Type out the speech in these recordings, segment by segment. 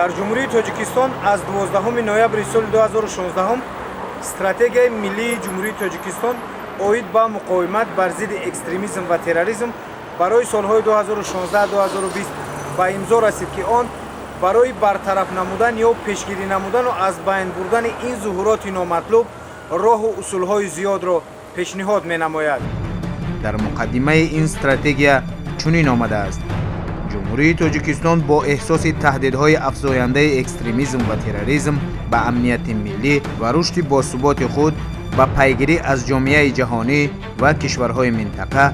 Дар Ҷумҳурии Тоҷикистон аз 12 ноябри соли 2016 Стратегияи миллии Ҷумҳурии Тоҷикистон оид ба муқовимат бар зидди экстремизм ва терроризм барои солҳои 2016-2020 ба имзо расид, ки он барои бартараф намудан ё пешгирӣ намудану аз байн бурдани ин зуҳуроти номатлуб роҳу усулҳои зиёдро пешниҳод менамояд. Дар муқаддимаи ин стратегия чунин омадааст: Ҷумҳурии Тоҷикистон бо эҳсоси таҳдидҳои афзояндаи экстремизм ва терроризм ба амнияти миллӣ ва рушди босуботи худ ба пайгирӣ аз ҷомеаи ҷаҳонӣ ва кишварҳои минтақа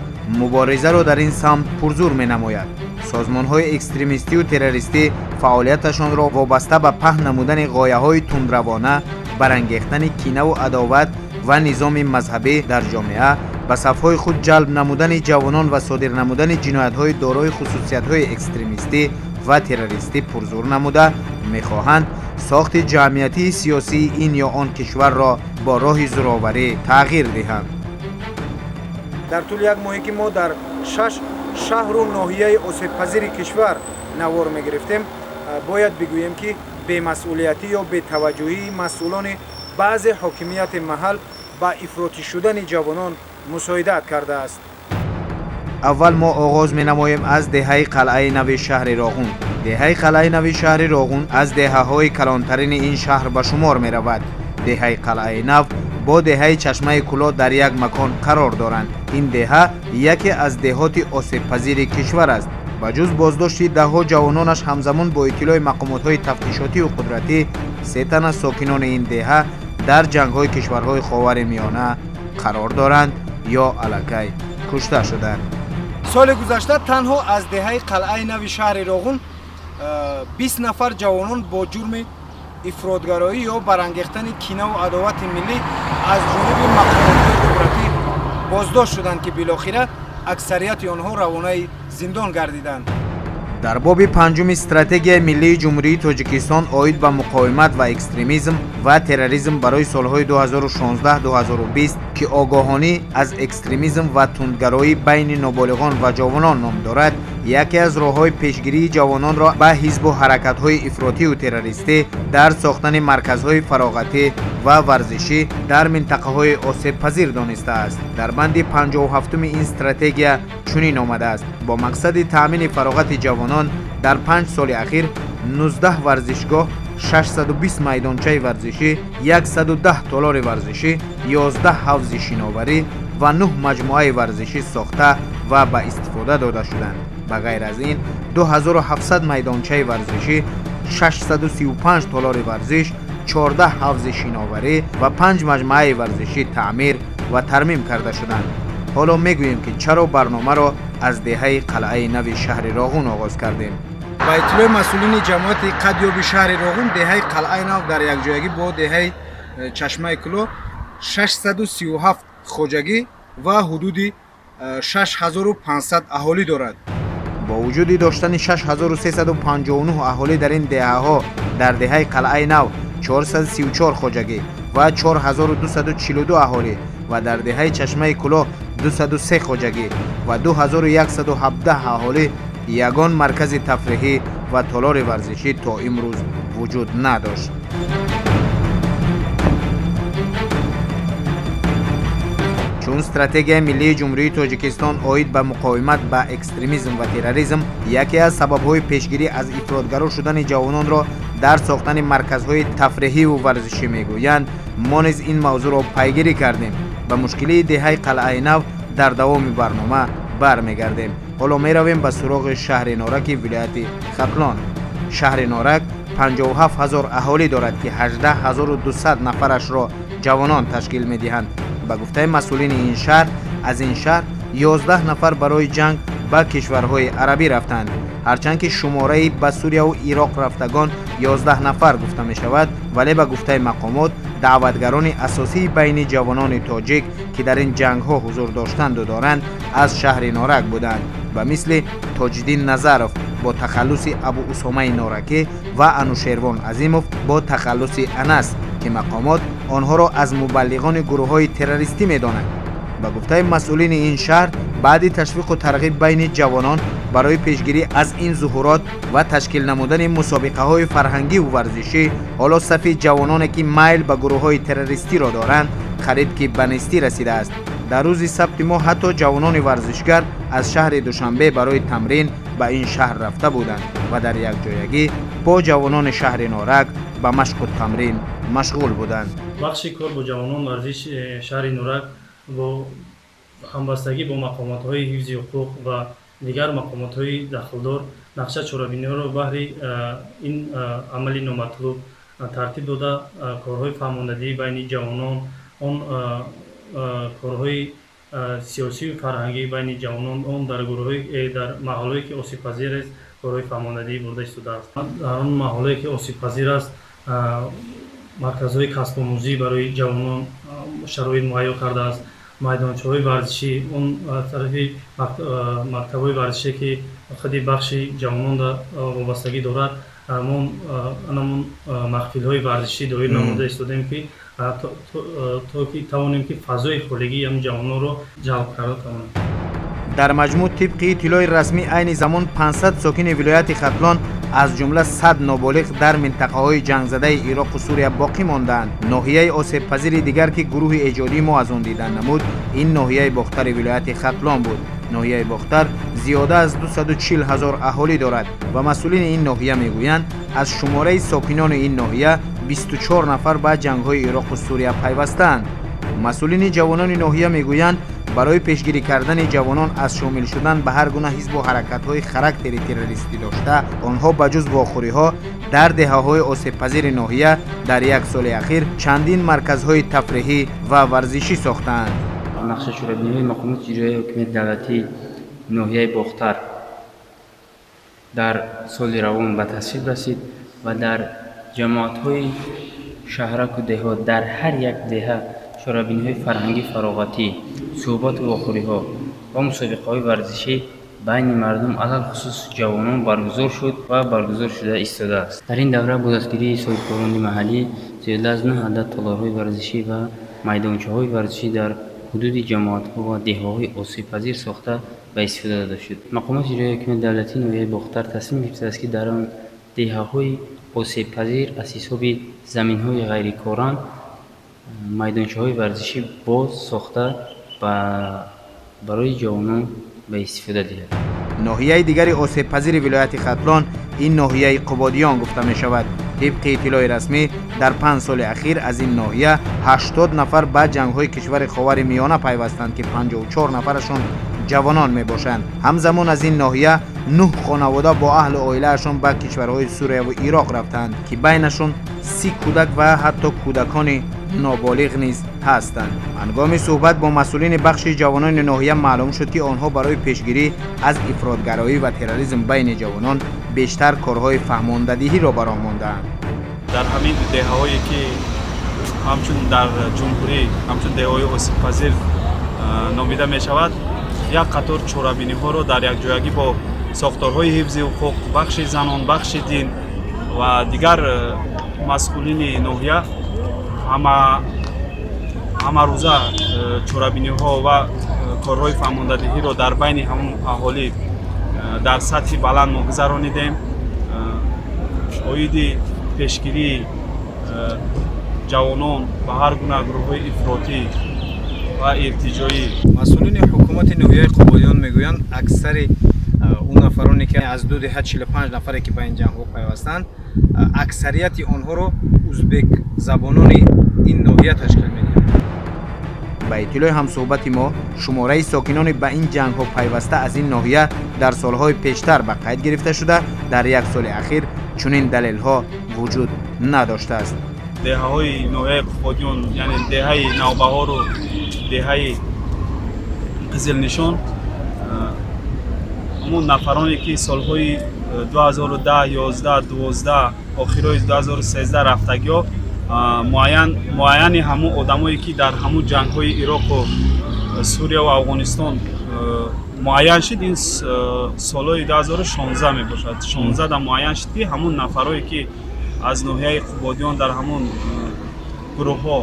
муборизаро дар ин самт пурзур менамояд. Созмонҳои экстремистию террористӣ фаъолияташонро вобаста ба паҳн намудани ғояҳои тундравона, барангехтани кинаву адоват ва низоми мазҳабӣ дар ҷомеа, ба сафҳои худ ҷалб намудани ҷавонон ва содир намудани ҷиноятҳои дорои хусусиятҳои экстремистӣ ва террористӣ пурзур намуда, мехоҳанд сохти ҷамъиятии сиёсии ин ё он кишварро бо роҳи зӯроварӣ тағйир диҳанд. Дар тӯли як моҳе, ки мо дар шаш шаҳру ноҳияи осебпазири кишвар навор мегирифтем, бояд бигӯем, ки бемасъулиятӣ ё бетаваҷҷӯҳии масъулони баъзе ҳокимияти маҳал ба ифротӣ шудани ҷавонон мусоидат кардааст. Аввал мо оғоз менамоем аз деҳаи Қалъаи Нави шаҳри Роғун. Деҳаи Қалъаи Нави шаҳри Роғун аз деҳаҳои калонтарини ин шаҳр ба шумор меравад. Деҳаи Қалъаи Нав бо деҳаи Чашмаи Куло дар як макон қарор доранд. Ин деҳа яке аз деҳоти осебпазири кишвар аст. Ба ҷуз боздошти даҳҳо ҷавононаш ҳамзамон бо иттилои мақомотҳои тафтишотию қудратӣ, се тан аз сокинони ин деҳа дар ҷангҳои кишварҳои Ховари Миёна қарор доранд ё аллакай кушта шуданд. Соли гузашта танҳо аз деҳаи Қалъаи Нави шаҳри Роғун 20 нафар ҷавонон бо ҷурми ифротгароӣ ё барангехтани кинаву адовати миллӣ аз ҷониби мақомотҳои қудратӣ боздошт шуданд, ки билохира аксарияти онҳо равонаи зиндон гардиданд. Дар боби панҷуми Стратегияи миллии Ҷумҳурии Тоҷикистон оид ба муқовимат ва экстремизм ва терроризм барои солҳои 2016-2020, ки огоҳонӣ аз экстремизм ва тундгароӣ байни ноболиғон ва ҷавонон ном дорад, яке аз роҳҳои пешгирии ҷавононро ба ҳизбу ҳаракатҳои ифротию террористӣ дар сохтани марказҳои фароғатӣ ва варзишӣ дар минтақаҳои осебпазир донистааст. Дар банди 57-уми ин стратегия чунин омадааст: бо мақсади таъмини фароғати ҷавонон дар 5 соли ахир 19 варзишгоҳ, 620 майдончаи варзишӣ, 110 толори варзишӣ, 11 ҳавзи шиноварӣ ва 9 маҷмӯаи варзишӣ сохта ва ба истифода дода шуданд. Ба ғайр аз ин 2700 майдончаи варзишӣ, 635 толори варзиш, 14 ҳавзи шиноварӣ ва 5 маҷмӯаи варзишӣ таъмир ва тармим карда шуданд. Ҳоло мегӯем, ки чаро барномаро аз деҳаи Қалъаи Нави шаҳри Роғун оғоз кардем. Ба иттилои масъулини ҷамоати қадёби шаҳри Роғун, деҳаи Қалъаи Нав дар якҷоягӣ бо деҳаи Чашмаи Куло 637 хоҷагӣ ва ҳудуди 6500 аҳолӣ дорад. Бо вуҷуди доштани 6359 аҳолӣ дар ин деҳаҳо, дар деҳаи Қалъаи Нав 434 хоҷагӣ ва 4242 аҳолӣ ва дар деҳаи Чашмаи Куло 203 хоҷагӣ ва 2117 аҳолӣ ягон маркази тафриҳӣ ва толори варзишӣ то имрӯз вуҷуд надошт. Чун Стратегияи миллии Ҷумҳурии Тоҷикистон оид ба муқовимат ба экстремизм ва терроризм яке аз сабабҳои пешгирӣ аз ифротгаро шудани ҷавононро дар сохтани марказҳои тафриҳиву варзишӣ мегӯянд, мо низ ин мавзӯъро пайгирӣ кардем. Ба мушкилии деҳаи Қалъаи Нав дар давоми барнома бармегардем. Ҳоло меравем ба суроғи шаҳри Нораки вилояти Хатлон. Шаҳри Норак 57 ҳазор аҳолӣ дорад, ки 18 200 нафарашро ҷавонон ташкил медиҳанд. Ба гуфтаи масъулини ин шаҳр, аз ин шаҳр 11 нафар барои ҷанг ба кишварҳои арабӣ рафтанд. Ҳарчанд ки шумораи ба Сурияву Ироқ рафтагон 11 нафар гуфта мешавад, вале ба гуфтаи мақомот даъватгарони асосии байни ҷавонони тоҷик, ки дар ин ҷангҳо ҳузур доштанду доранд, аз шаҳри Норак буданд, ба мисли Тоҷиддин Назаров бо тахаллуси Абу Усомаи Норакӣ ва Анушервон Азимов бо тахаллуси Анас, ки мақомот онҳоро аз мубаллиғони гурӯҳҳои террористӣ медонанд. Ба гуфтаи масъулини ин шаҳр, баъди ташвиқу тарғиб байни ҷавонон Барои пешгирӣ аз ин зуҳурот ва ташкил намудани мусобиқаҳои фарҳангиву варзишӣ, ҳоло сафи ҷавононе, ки майл ба гурӯҳҳои террористиро доранд, қариб ки ба нестӣ расидааст. Дар рӯзи сабти мо ҳатто ҷавонони варзишгар аз шаҳри Душанбе барои тамрин ба ин шаҳр рафта буданд ва дар якҷоягӣ бо ҷавонони шаҳри Норак ба машқу тамрин машғул буданд. Бахши кор бо ҷавонон варзиш шаҳри Норак бо ҳамбастагӣ бо мақомотҳои ҳифзи ҳуқуқ ва дигар мақомотҳои дахлдор нақша чорабиниҳоро баҳри ин амали номатлуб тартиб дода, корҳои фаҳмондадиҳӣ байни ҷавонон, он корҳои сиёсию фарҳангӣ байни ҷавонон, он дар гурӯҳҳои дар маҳаллое ки осебпазир аст, корҳои фаҳмондадиҳӣ бурда истодааст. Дар он маҳаллое ки осебпазир аст, марказҳои касбомӯзӣ барои ҷавонон шароит муҳайё кардааст, майдончаҳои варзишӣ, он тарафи мактабҳои варзише ки худи бахши ҷавонон вобастагӣ дорад, мо анамон маҳфилҳои варзишӣ доир намуда истодем, ки то ки тавонем ки фазои холигии ҳамин ҷавононро ҷалб карда тавонем. Дар маҷмӯъ, тибқи иттилои расмӣ, айни замон 500 сокини вилояти Хатлон, аз ҷумла 100 ноболиғ, дар минтақаҳои ҷангзадаи Ироқу Сурия боқӣ мондаанд. Ноҳияи осебпазири дигар, ки гурӯҳи эҷодии мо аз он дидан намуд, ин ноҳияи Бохтари вилояти Хатлон буд. Ноҳияи Бохтар зиёда аз 240 ҳазор аҳолӣ дорад ва масъулини ин ноҳия мегӯянд, аз шумораи сокинони ин ноҳия 24 нафар ба ҷангҳои Ироқу Сурия пайвастаанд. Масъулини ҷавонони ноҳия мегӯянд, барои пешгирӣ кардани ҷавонон аз шомил шудан ба ҳар гуна ҳизбу ҳаракатҳои характери террористӣ дошта, онҳо ба ҷуз вохӯриҳо дар деҳаҳои осебпазири ноҳия дар як соли ахир чандин марказҳои тафриҳӣ ва варзишӣ сохтаанд. Нақша чорабиниҳои мақомоти иҷроияи ҳокимияти давлатии ноҳияи Бохтар дар соли равон ба тасвиб расид ва дар ҷамоатҳои шаҳраку деҳот, дар ҳар як деҳа чорабиниҳои фарҳангӣ, фароғатӣ, суҳбату вохӯриҳо ва мусобиқаҳои варзишӣ байни мардум, алалхусус ҷавонон, баргузор шуд ва баргузор шуда истодааст. Дар ин давра бо дастгирии соҳибкорони маҳаллӣ зиёда аз 9 адад толорҳои варзишӣ ва майдончаҳои варзишӣ дар ҳудуди ҷамоатҳо ва деҳаҳои осебпазир сохта ба истифода дода шуд. Мақомоти иҷроияи ҳокимияти давлатии ноҳияи Бохтар тасмим гирифтааст, ки дар он деҳаҳои осебпазир аз ҳисоби заминҳои ғайрикоран майдончаҳои варзишӣ боз сохта барои ҷавонон ба истифода диҳад. Ноҳияи дигари осебпазири вилояти Хатлон ин ноҳияи Қубодиён гуфта мешавад. Тибқи иттилои расмӣ, дар 5 соли ахир аз ин ноҳия 80 нафар ба ҷангҳои кишвари Ховари Миёна пайвастанд, ки 54 нафарашон ҷавонон мебошанд. Ҳамзамон аз ин ноҳия 9 хонавода бо аҳлу оилаашон ба кишварҳои Сурияву Ироқ рафтанд, ки байнашон 30 кӯдак ва ҳатто кӯдакони ноболиғ низ ҳастанд. Ҳангоми суҳбат бо масъулини бахши ҷавонони ноҳия маълум шуд, ки онҳо барои пешгирӣ аз ифротгароӣ ва терроризм байни ҷавонон бештар корҳои фаҳмондадиҳиро ба роҳ мондаанд. Дар ҳамин деҳаҳое ки ҳамчун дар ҷумҳурӣ ҳамчун деҳаҳои осебпазир номида мешавад, як қатор чорабиниҳоро дар якҷоягӣ бо сохторҳои ҳифзи ҳуқуқ, бахши занон, бахши дин ва дигар масъулини ноҳия ҳамарӯза чорабиниҳо ва корҳои фаҳмондадиҳиро дар байни ҳамон аҳолӣ дар сатҳи баланд мо гузаронидем. Оиди пешгирии ҷавонон ба ҳар гуна гурӯҳҳои ифротӣ ва иртиҷоӣ. Масъулини ҳукумати ноҳияи Қубодиён мегӯянд, аксари он нафароне ки аз ду деҳа 45 нафаре ки ба ин ҷангҳо пайвастанд, аксарияти онҳоро узбекзабонони ин ноҳия ташкил медиҳанд. Ба иттилои ҳамсӯҳбати мо, шумораи сокинони ба ин ҷангҳо пайваста аз ин ноҳия дар солҳои пештар ба қайд гирифта шуда, дар як соли ахир чунин далелҳо вуҷуд надоштааст. Деҳаҳои ноҳияи Қубодиён, яъне деҳаи Навбаҳору деҳаи Қизилнишон, ҳамон нафароне ки солҳои 2010, 11, 12, охирои 2013 рафтагиҳо, муайяни ҳамон одамое ки дар ҳамон ҷангҳои Ироқу Сурияву Афғонистон муайян шуд, ин солҳои 2016 мебошад. 16 да муайян шуд, ки ҳамон нафарое ки аз ноҳияи Қубодиён дар ҳамон гурӯҳҳо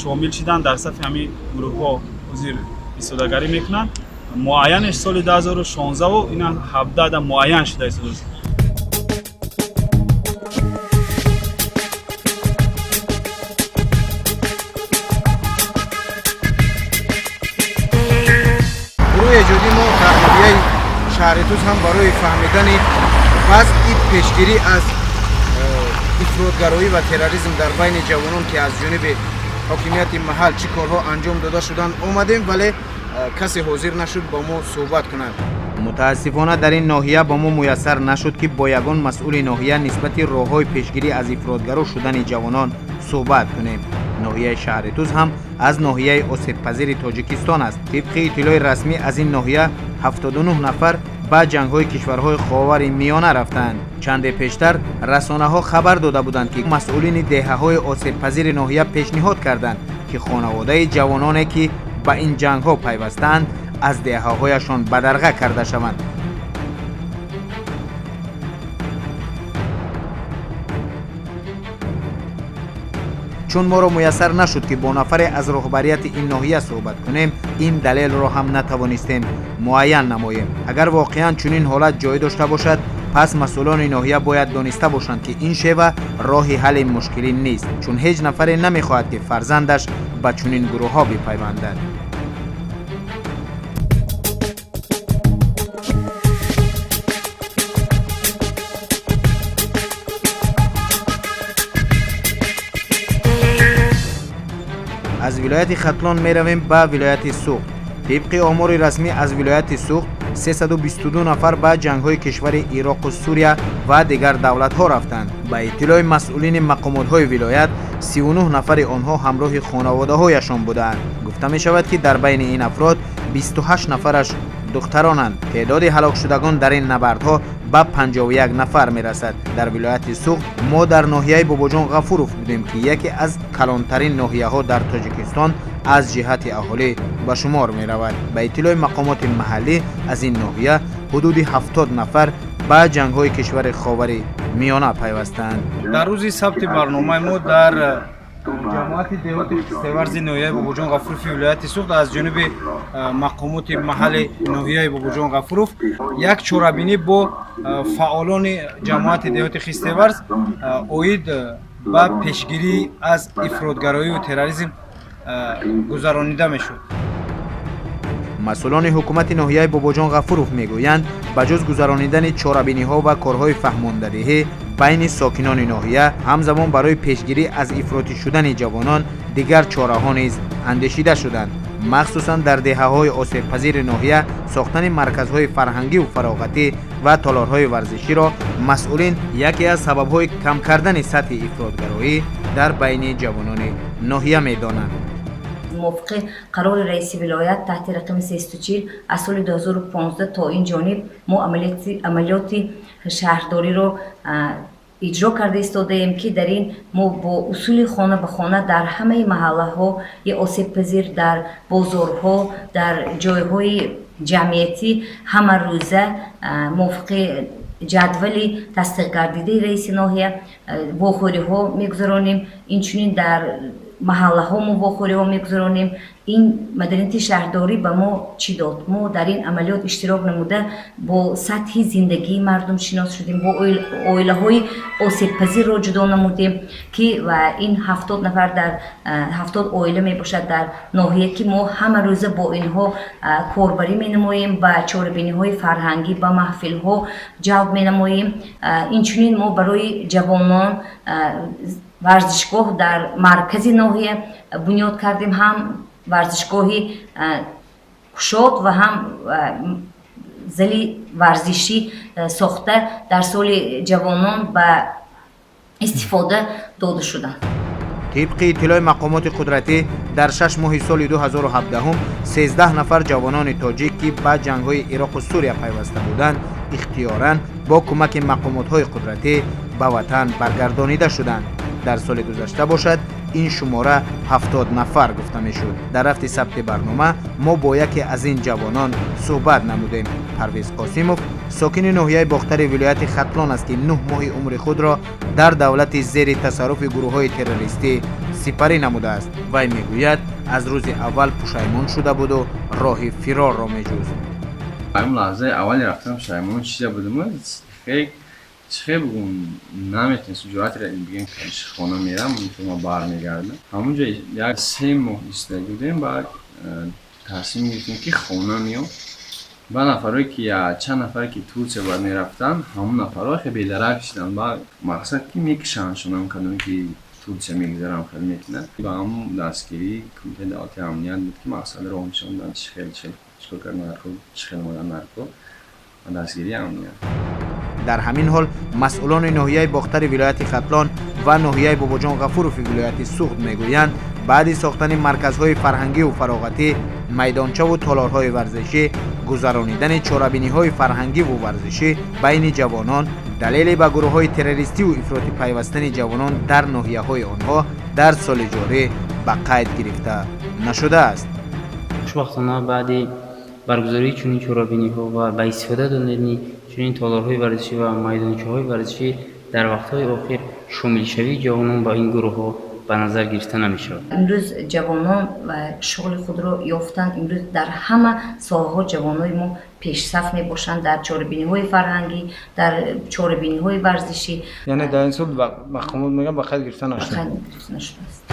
шомил шуданд, дар сафи ҳамин гурӯҳҳо ҳозир истодагарӣ мекунанд. Муайянаш соли 2016 ина 17 да муайян шудааст. Гурӯҳи эҷодии мо дар ноҳияи шаҳри Тӯс ҳам барои фаҳмидани вазъи пешгирӣ аз ифротгароӣ ва терроризм дар байни ҷавонон, ки аз ҷониби ҳокимияти маҳал чӣ корҳо анҷом дода шуданд, омадем, вале касе ҳозир нашуд бо мо суҳбат кунад. Мутаассифона, дар ин ноҳия ба мо муяссар нашуд, ки бо ягон масъули ноҳия нисбати роҳҳои пешгирӣ аз ифротгаро шудани ҷавонон суҳбат кунем. Ноҳияи шаҳри Тӯс ҳам аз ноҳияи осебпазири Тоҷикистон аст. Тибқи иттилои расмӣ, аз ин ноҳия 79 нафар ба ҷангҳои кишварҳои Ховари Миёна рафтанд. Чанде пештар расонаҳо хабар дода буданд, ки масъулини деҳаҳои осебпазири ноҳия пешниҳод карданд, ки хонаводаи ҷавононе, ки ба ин ҷангҳо пайвастаанд, аз деҳаҳояшон бадарға карда шаванд. Чун моро муяссар нашуд, ки бо нафаре аз роҳбарияти ин ноҳия суҳбат кунем, ин далелро ҳам натавонистем муайян намоем. Агар воқеан чунин ҳолат ҷой дошта бошад, пас масъулони ноҳия бояд дониста бошанд, ки ин шева роҳи ҳалли мушкилӣ нест, чун ҳеҷ нафаре намехоҳад, ки фарзандаш ба чунин гурӯҳҳо бипайвандад. Аз вилояти Хатлон меравем ба вилояти Суғд. Тибқи омори расмӣ, аз вилояти Суғд 322 нафар ба ҷангҳои кишвари Ироқу Сурия ва дигар давлатҳо рафтанд. Ба иттилои масъулини мақомотҳои вилоят, 39 нафари онҳо ҳамроҳи хонаводаҳояшон будаанд. Гуфта мешавад, ки дар байни ин афрод 28 нафараш духтаронанд. Теъдоди ҳалокшудагон дар ин набардҳо ба 51 нафар мерасад. Дар вилояти Суғд мо дар ноҳияи Бобоҷон Ғафуров будем, ки яке аз калонтарин ноҳияҳо дар Тоҷикистон аз ҷиҳати аҳолӣ ба шумор меравад. Ба иттилои мақомоти маҳаллӣ, аз ин ноҳия ҳудуди 70 нафар ба ҷангҳои кишвари Ховари Миёна пайвастанд. Дар рӯзи сабти барномаи мо дар ҷамоати деҳоти Севарзи ноҳияи Бобоҷон Ғафурови вилояти Суғд аз ҷониби мақомоти маҳалли ноҳияи Бобоҷон Ғафуров як чорабинӣ бо фаъолони ҷамоати деҳоти Хистеварз оид ба пешгирӣ аз ифротгароию терроризм гузаронида мешуд. Масъулони ҳукумати ноҳияи Бобоҷон Ғафуров мегӯянд, ба ҷуз гузаронидани чорабиниҳо ва корҳои фаҳмондадиҳӣ байни сокинони ноҳия, ҳамзамон барои пешгирӣ аз ифротӣ шудани ҷавонон дигар чораҳо низ андешида шуданд. Махсусан дар деҳаҳои осебпазири ноҳия сохтани марказҳои фарҳангиву фароғатӣ ва толорҳои варзиширо масъулин яке аз сабабҳои кам кардани сатҳи ифротгароӣ дар байни ҷавонони ноҳия медонанд. Мувофиқи қарори раиси вилоят таҳти рақами 340 аз соли 2015 то ин ҷониб мо амалиёти шаҳрдориро иҷро карда истодаем, ки дар ин мо бо усули хона ба хона дар ҳамаи маҳаллаҳои осебпазир, дар бозорҳо, дар ҷойҳои ҷамъиятӣ ҳама рӯза мувофиқи ҷадвали тасдиқгардидаи раиси ноҳия вохӯриҳо мегузаронем. Инчунин дар маҳаллаҳо мо вохӯриҳо мегузаронем. Ин маданияти шаҳрдорӣ ба мо чӣ дод? Мо дар ин амалиёт иштирок намуда бо сатҳи зиндагии мардум шинос шудем, бо оилаҳои осебпазирро ҷудо намудем, ки ва ин 70 нафар дар 70 оила мебошад дар ноҳия, ки мо ҳама рӯза бо инҳо корбарӣ менамоем, ба чорабиниҳои фарҳангӣ, ба маҳфилҳо ҷалб менамоем. Инчунин мо барои ҷавонон варзишгоҳ дар маркази ноҳия бунёд кардем, ҳам варзишгоҳи кушод ва ҳам зали варзишӣ сохта дар соли ҷавонон ба истифода дода шуданд. Тибқи иттилои мақомоти қудратӣ, дар 6 моҳи соли 2017 13 нафар ҷавонони тоҷик, ки ба ҷангҳои Ироқу Сурия пайваста буданд, ихтиёран бо кӯмаки мақомотҳои қудратӣ ба ватан баргардонида шуданд. Дар соли гузашта бошад, Ин шумора 70 нафар гуфта мешуд. Дар рафти сабти барнома мо бо яке аз ин ҷавонон суҳбат намудем. Парвиз Қосимов сокини ноҳияи Бохтари вилояти Хатлон аст, ки 9 моҳи умри худро дар давлати зери тасарруфи гурӯҳҳои террористӣ сипарӣ намудааст. Вай мегӯяд, аз рӯзи аввал пушаймон шуда буду роҳи фирорро меҷуст. Ҳамин лаҳзаи аввали рафтан пушаймон шида будам. Чӣ бигӯм, наметонистам ҷуръатро бигем, хона мерам, ма бармегардам. Ҳамунҷо як 3 моҳ истода будем, баъд тасмим гирифтем, ки хона меом. Ба нафарое ки чанд нафаре ки Турсия бояд мерафтанд, ҳамон нафарҳо хеле бедарак шуданд. Баъд мақсад ки мекушандшонам, кадоме ки Турсия мегузарам, хеле мекунанд. Ба ҳамон дастгирии Кумитаи давлатии амният буд, ки мақсад роҳ нишонданд, чӣ хел чикор кардан нарко, чӣ хел омадан нарко, дастгирии амният. Дар ҳамин ҳол масъулони ноҳияи Бохтари вилояти Хатлон ва ноҳияи Бобоҷон Ғафурови вилояти Суғд мегӯянд, баъди сохтани марказҳои фарҳангиву фароғатӣ, майдончаву толорҳои варзишӣ, гузаронидани чорабиниҳои фарҳангиву варзишӣ байни ҷавонон далеле ба гурӯҳҳои террористиву ифротӣ пайвастани ҷавонон дар ноҳияҳои онҳо дар соли ҷорӣ ба қайд гирифта нашудааст. Хушбахтона, баъди баргузории чунин чорабиниҳо ва ба истифода додани чунин толорҳои варзишӣ ва майдончаҳои варзишӣ дар вақтҳои охир шомилшавии ҷавонон ба ин гурӯҳҳо ба назар гирифта намешавад. Имрӯз ҷавонон шуғли худро ёфтанд. Имрӯз дар ҳама соҳаҳо ҷавонони мо пешсаф мебошанд, дар чорабиниҳои фарҳангӣ, дар чорабиниҳои варзишӣ. Яъне дар ин сол мақомот мегӯянд, ба қайд гирифта нашудааст.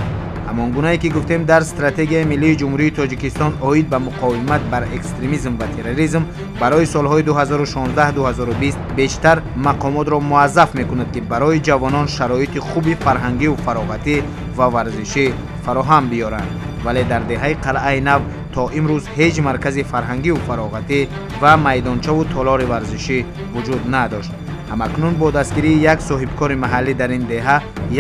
Ҳамон гунае ки гуфтем, дар стратегияи миллии Ҷумҳурии Тоҷикистон оид ба муқовимат бар экстремизм ва терроризм барои солҳои 2016-2020 бештар мақомотро муаззаф мекунад, ки барои ҷавонон шароити хуби фарҳангиву фароғатӣ ва варзишӣ фароҳам биёранд. Вале дар деҳаи Қалъаи Нав то имрӯз ҳеҷ маркази фарҳангиву фароғатӣ ва майдончаву толори варзишӣ вуҷуд надошт. Ҳамакнун бо дастгирии як соҳибкори маҳаллӣ дар ин деҳа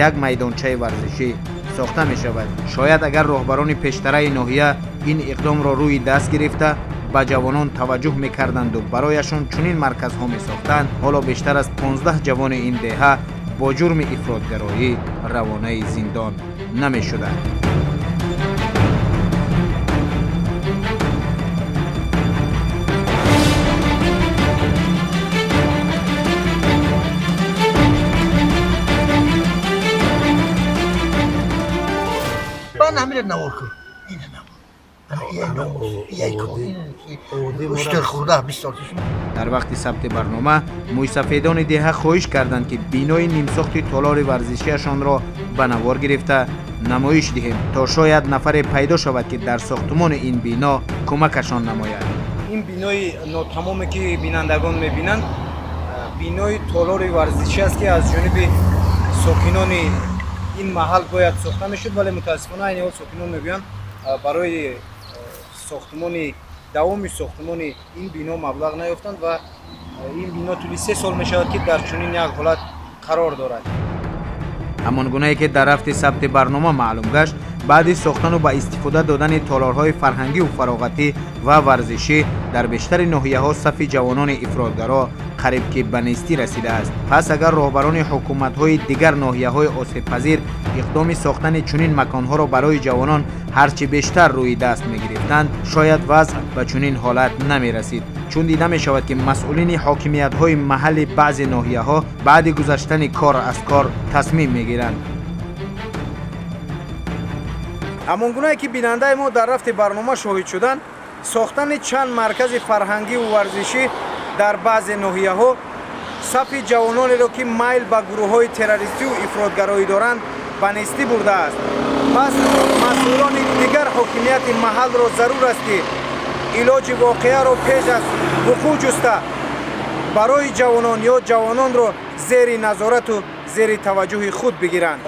як майдончаи варзишӣ сохта мешавад. Шояд агар роҳбарони пештараи ноҳия ин иқдомро рӯи даст гирифта ба ҷавонон таваҷҷӯҳ мекарданду барояшон чунин марказҳо месохтанд, ҳоло бештар аз 15 ҷавони ин деҳа бо ҷурми ифротгароӣ равонаи зиндон намешуданд. Дар вақти сабти барнома мӯйсафедони деҳа хоҳиш карданд, ки бинои нимсохти толори варзишиашонро ба навор гирифта намоиш диҳем, то шояд нафаре пайдо шавад, ки дар сохтумони ин бино кӯмакашон намояд. Ин бинои нотамоме ки бинандагон мебинанд, бинои толори варзишӣ аст, ки аз ҷониби сокинони ин маҳал бояд сохта мешуд, вале мутаассифона айни ҳол сокинон мегӯянд, барои сохтумони давоми сохтумони ин бино маблағ наёфтанд ва ин бино тӯли 3 сол мешавад, ки дар чунин як ҳолат қарор дорад. Ҳамон гунае ки дар рафти сабти барнома маълум гашт, баъди сохтану ба истифода додани толорҳои фарҳангиву фароғатӣ ва варзишӣ дар бештари ноҳияҳо сафи ҷавонони ифротгаро қариб ки ба нестӣ расидааст. Пас агар роҳбарони ҳукуматҳои дигар ноҳияҳои осебпазир иқдоми сохтани чунин маконҳоро барои ҷавонон ҳарчи бештар рӯи даст мегирифтанд, шояд вазъ ба чунин ҳолат намерасид. Чун дида мешавад, ки масъулини ҳокимиятҳои маҳалли баъзе ноҳияҳо баъди гузаштани кор аз кор тасмим мегиранд. Ҳамон гунае ки бинандаи мо дар рафти барнома шоҳид шуданд, сохтани чанд маркази фарҳангиву варзишӣ дар баъзе ноҳияҳо сафи ҷавононеро, ки майл ба гурӯҳҳои террористиву ифротгароӣ доранд, ба нестӣ бурдааст. Пас масъулони дигар ҳокимияти маҳалро зарур аст, ки илоҷи воқеаро пеш аз вуқӯъ ҷуста барои ҷавонон ё ҷавононро зери назорату зери таваҷҷӯҳи худ бигиранд.